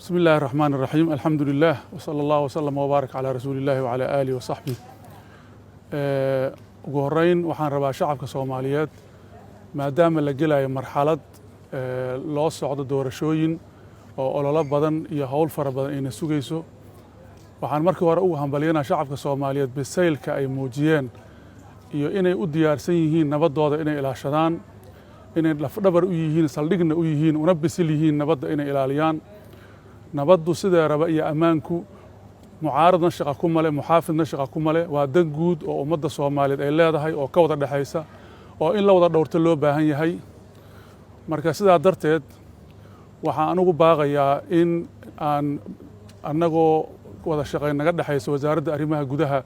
بسم الله الرحمن الرحيم، الحمد لله وصلى الله وسلم وبارك على رسول الله وعلى آله وصحبه. Ugu horeyn, waxaan rabaa shacabka Soomaaliyeed, maadaama la gelayo marxalad loo socdo doorashooyin oo ololo badan iyo howl fara badan ayna sugayso, waxaan markii hore ugu hambalyanaa shacabka Soomaaliyeed bisaylka ay muujiyeen iyo inay u diyaarsan yihiin nabaddooda inay ilaashadaan, inay lafdhabar u yihiin, saldhigna u yihiin, una bisil yihiin nabadda inay ilaaliyaan. Nabaddu sidee raba iyo ammaanku mucaaradna shaqa ku male, muxaafidna shaqa ku male. Waa dan guud oo ummadda Soomaaliyeed ay leedahay oo ka wada dhexaysa oo in la wada dhowrto loo baahan yahay. Marka sidaa darteed, waxaan anugu baaqayaa in aan annagoo wada shaqayn naga dhexaysa Wasaaradda Arrimaha Gudaha,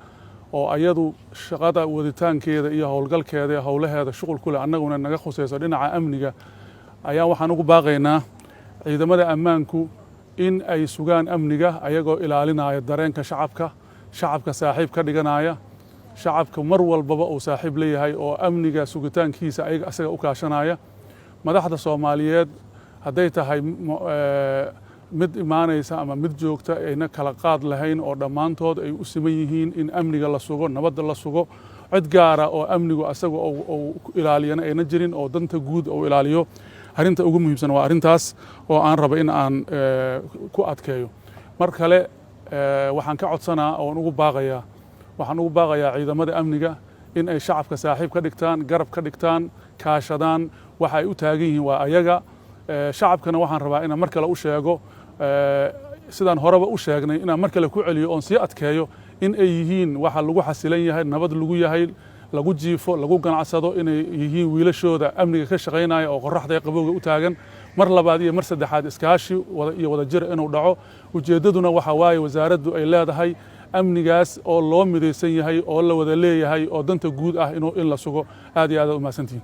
oo ayadu shaqada waditaankeeda iyo howlgalkeeda iyo howlaheeda shuqul ku leh, annaguna naga khusayso dhinaca amniga, ayaa waxaan ugu baaqaynaa ciidamada ammaanku in ay sugaan amniga ayagoo ilaalinaya dareenka shacabka, shacabka saaxiib ka dhiganaya, shacabka mar walbaba uu saaxiib leeyahay oo amniga sugitaankiisa ayaga asaga u kaashanaya. Madaxda Soomaaliyeed, hadday tahay mid imaanaysa ama mid joogta, ayna kala qaad lahayn oo dhammaantood ay u siman yihiin in amniga la sugo, nabadda la sugo, cid gaara oo amnigu asaga uu ilaaliyana ayna jirin oo danta guud uu ilaaliyo. Arrinta ugu muhiimsan waa arrintaas oo aan rabo in aan ku adkeeyo. Mar kale waxaan ka codsanaa oon ugu baaqayaa, waxaan ugu baaqayaa ciidamada amniga in ay shacabka saaxiib ka dhigtaan, garab ka dhigtaan, kaashadaan. Waxa ay u taagan yihiin waa ayaga. Shacabkana waxaan rabaa inaan mar kale u sheego, sidaan horeba u sheegnay, inaan mar kale ku celiyo oon sii adkeeyo in ay yihiin waxa lagu xasilan yahay, nabad lagu yahay, lagu jiifo, lagu ganacsado, inay yihiin wiilashooda amniga ka shaqaynaya oo qoraxda qabowga u taagan. Mar labaad iyo mar saddexaad, iskaashi iyo wadajir inuu dhaco. Ujeeddaduna waxa waaye wasaaraddu ay leedahay amnigaas oo loo midaysan yahay oo la wada leeyahay oo danta guud ah in la sugo. Aad iyo aad aad u mahadsantihiin.